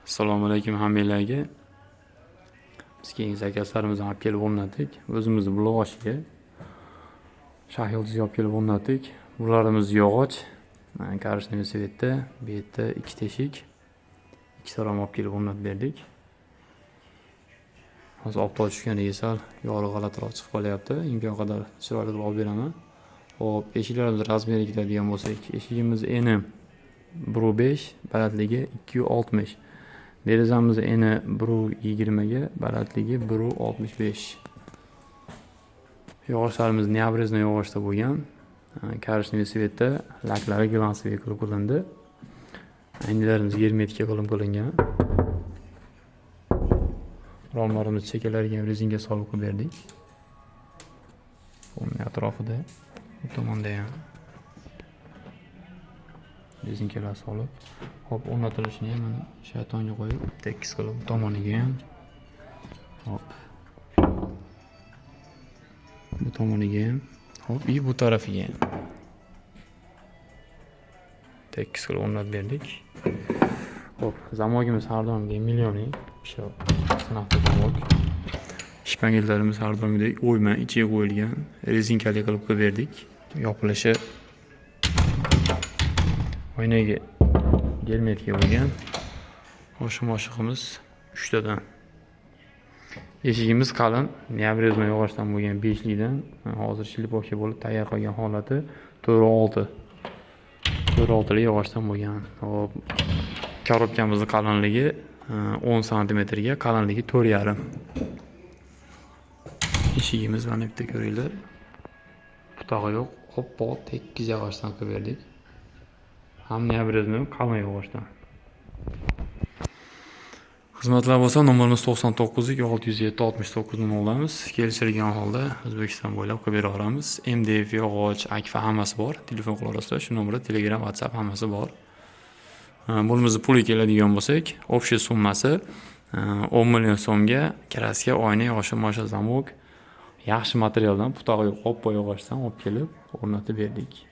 Assalomu alaykum hammanglarga. Biz keyingi zakazlarimizni olib kelib o'rnatdik. O'zimizni bulog'oshiga Shah yulduzga olib kelib o'rnatdik. Bularimiz yog'och, коричневый цвет da, bu yerda ikki teshik, ikkita rom olib kelib o'rnatib berdik. Hozir oftob tushganiga sal yorug' g'alatiroq chiqib qolyapti. Imkon qadar chiroyli qilib olib beraman. Xo'p, eshiklarimiz размер iga keladigan bo'lsak, eshigimiz eni 1,5, balandligi 2,60. Derazamiz eni 1,20 ga, balandligi 1,65. Yog'ochlarimiz необрезанный yog'ochda bo'lgan. Коричневый цвет da, laklari глянцевый qilib qilindi. Aynalarimiz germetika qilib qilingan. Romlarimiz chekkalariga ham rezinka solib qo'yib berdik. Uning atrofida, bu tomonda ham rezinkalar solib, hop, o'rnatilishini ham mana shaytonga qo'yib, tekis qilib bu tomoniga ham. Hop. Bu tomoniga ham, hop, и bu tarafiga ham. Tekis qilib o'rnatib berdik. Xo'p, zamogimiz har doimgidek millioning. O'sha sınavda zamok. Shpangellarimiz har doimgidek o'yma ichiga qo'yilgan, rezinkali qilib qo'yib berdik. Yopilishi oynaga germetika bo'lgan. Oshiq moshig'imiz uchtadan. Eshigimiz qalin, необрезанный yog'ochdan bo'lgan beshlikdan, hozir шлифовка bo'lib tayyor qolgan holati 4,6. 4,6lik yog'ochdan bo'lgan. Hop, korobkamizni qalinligi 10 santimetrga, qalinligi 4,5. Eshigimiz mana bitta ko'ringlar. Butog'i yo'q, oppoq tekis yog'ochdan qilib berdik. Ham необрезанный, qalin yog'ochdan. Xizmatlar bo'lsa, nomerimiz 99 607 69 nolamiz. Kelishilgan holda O'zbekiston bo'ylab qilib bera olamiz. MDF, yog'och, akfa hammasi bor. Telefon qila olasizlar. Shu nomerda Telegram, WhatsApp hammasi bor. Bunimizni puliga keladigan bo'lsak, общий summasi 10 million so'mga краска, oyna, yoshin moshin, zamok yaxshi materialdan, butog'i yo'q, oppoq yog'ochdan olib kelib o'rnatib berdik.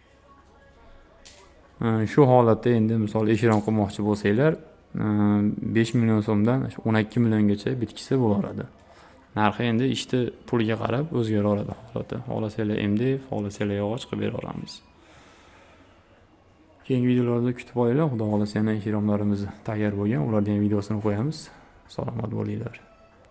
Shu holatda endi misol eshik qilmoqchi bo'lsanglar, 5 million so'mdan 12 milliongacha bitkisi bo'laveradi. Narxi endi ishni puliga qarab o'zgaraveradi holati. Xohlasanglar MDF, xohlasanglar yog'och qilib bera olamiz. Keyingi videolarda kutib olinglar. Xudo xohlasa yana eshik romlarimiz tayyor bo'lgan, ularni ham videosini qo'yamiz. Salomat bo'linglar.